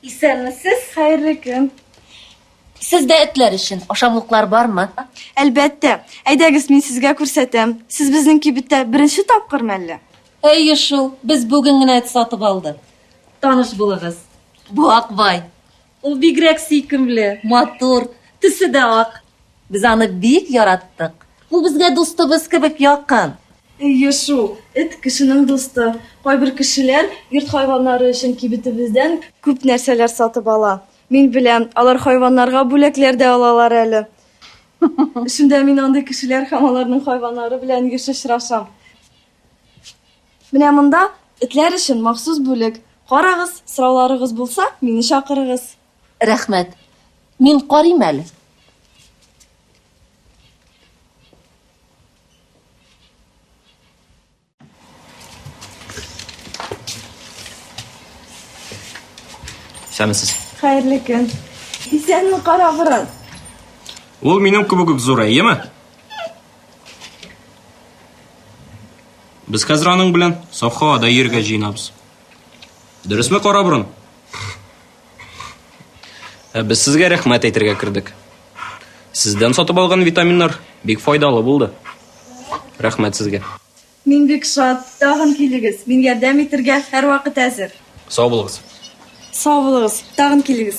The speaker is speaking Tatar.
Исәнмесез. Хәерле көн. Сездә этләр өчен ашамлыклар бармы? Әлбәттә. Әйдәгез, мин сезгә күрсәтәм. Сез безнең кибеттә беренче тапкыр мәллә? Әйе шул, без бүген генә эт сатып алдык. Таныш булыгыз. Бу Акбай. Ул бигрәк сөйкемле, матур, төсе дә ак. Без аны бик яраттык. Ул безгә дустыбыз кебек якын. Әйе шул, эт кешенең дусты. Кайбер кешеләр йорт хайваннары өчен кибетебездән күп нәрсәләр сатып ала. Мин беләм, алар хайваннарга бүләкләр дә алалар әле. Эшемдә мин андый кешеләр һәм аларның хайваннары белән еш очрашам. Менә монда этләр өчен махсус бүлек. Карагыз, сорауларыгыз булса, мине чакырыгыз. Рәхмәт. Мин карыйм әле. Исәнмесез. Хәерле көн. Исәнме, Караборын. Ул минем кебек үк зур, әйеме? Без хәзер аның белән саф һавада йөрергә җыенабыз. Дөресме, Караборын? Ә без сезгә рәхмәт әйтергә кердек. Сездән сатып алган витаминнар бик файдалы булды. Рәхмәт сезгә. Мин бик шат. Тагын килегез. Мин ярдәм итергә һәрвакыт әзер. Сау булыгыз. Сау булыгыз. Тагын килегез.